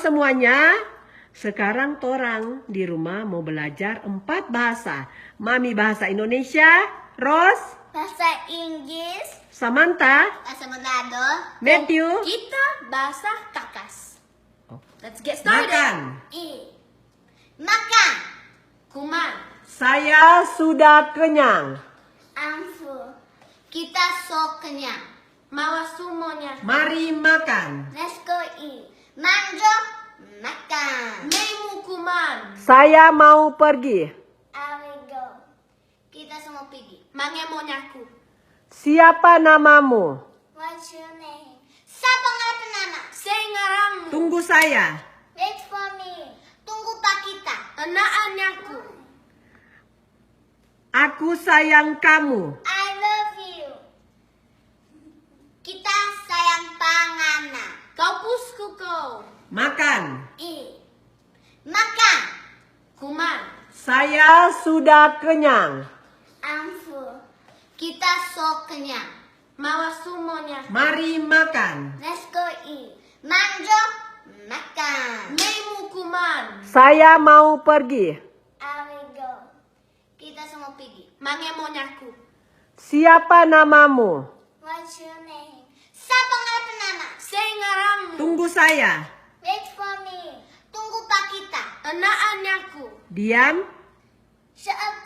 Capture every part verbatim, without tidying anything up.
Semuanya, sekarang torang di rumah mau belajar empat bahasa. Mami bahasa Indonesia, Ros, bahasa Inggris, Samantha, bahasa Manado, Matthew, kita bahasa Kakas. Oh. Let's get started. Makan. I. Makan. Kuman. Saya sudah kenyang. Amfu. Kita so kenyang. Mawa sumonya. Mari makan. Let's go eat. Manjo makan. Meimu kuman. Saya mau pergi. I will go. Kita semua pigi. Mange mo nyaku. Siapa namamu? What's your name? Sapa ngana pe nama? Sei ngarangmu. Tunggu saya. Wait for me. Tunggu pa kita. Enaan nyaku. Aku sayang kamu. I love you. Kita sayang pa ngana. Kau pusku kau. Makan. I. Makan. Kuman. Saya sudah kenyang. Amfu. Kita so kenyang. Mawa sumonya. Mari makan. Let's go eat. Manjo makan. Meimu kuman. Saya mau pergi. I will go. Kita semua pigi. Mange mo nyaku. Siapa namamu? What's your name? Sapa ngana pe nama? Sei ngarangmu. Tunggu saya. Wait for me. Tunggu pa kita. Enaan nyaku. Diam. Shut up.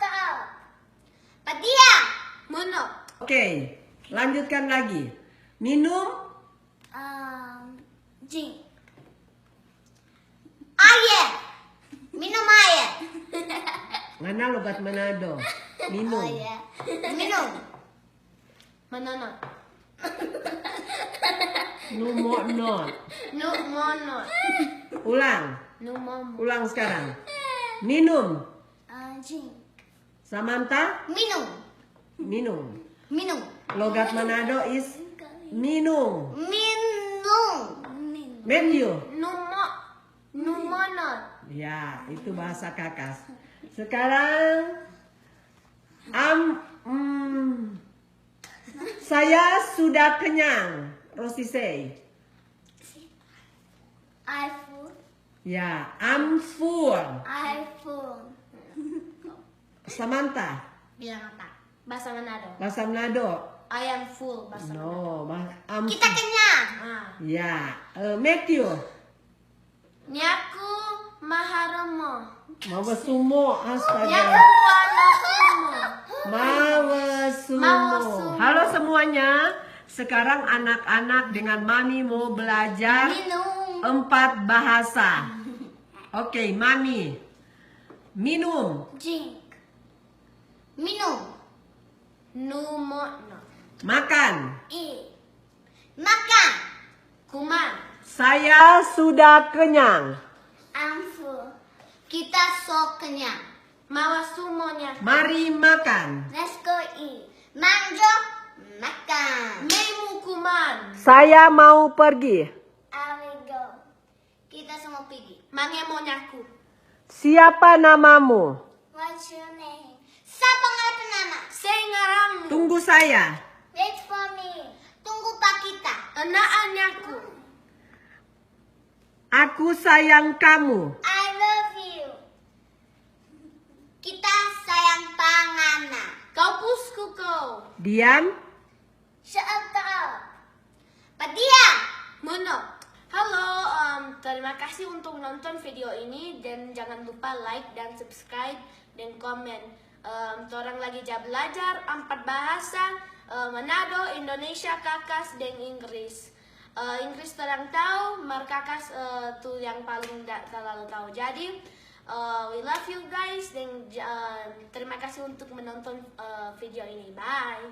Padiam. Mono. Oke, lanjutkan lagi. Minum. Um, drink. Air. Minum air. Ngana logat Manado. Minum. Oh, iya. Minum. Manana. Numo not. Numo not. Ulang. Numo. Ulang sekarang. Minum. Uh, drink. Samantha? Minum. Minum. Minum. Logat Manado is minum. Minum. Matthew? Numo. Numono. Ya, itu bahasa Kakas. Sekarang, am, mm, saya sudah kenyang. Rosi say. I full. Ya, I'm full. I full. Samantha. Bilang apa? Bahasa Manado. Bahasa Manado. I am full, bahasa Manado. No, bah, I'm full. Kita kenyang. Ah. Ya, eh, Matthew. Nyaku maharomo. Mawa sumo, astaga. Nyaku mawa sumo. Mawa sumo. Mawa sumo. Halo semuanya, sekarang anak-anak dengan Mami mau belajar minum. Empat bahasa. Oke, Mami. Minum. Drink. Minum. Numono. Makan. Eat. Makan. Kuman. Saya sudah kenyang. I'm full. Kita so kenyang. Mawa sumonya. Mari makan. Let's go eat. Manjo makan. Meimu kuman. Saya mau pergi. I will go. Kita semua pigi. Mange mo nyaku. Siapa namamu? What's your name? Sapa ngana pe nama? Sei ngarangmu. Tunggu saya. Wait for me. Tunggu pa kita. Enaan nyaku. Aku sayang kamu. I love you. Kita sayang pa ngana. Kau pusku kau. Diam. Shut up, kau. Padiam. Mono. Halo, em, terima kasih untuk nonton video ini dan jangan lupa like dan subscribe dan komen. Em, torang lagi ja belajar empat bahasa, em, Manado, Indonesia, Kakas, dan Inggris. Eh, Inggris torang tahu, mar Kakas, eh, tu yang paling tidak terlalu tahu. Jadi, eh, we love you guys dan ja-, em, terima kasih untuk menonton, eh, video ini. Bye.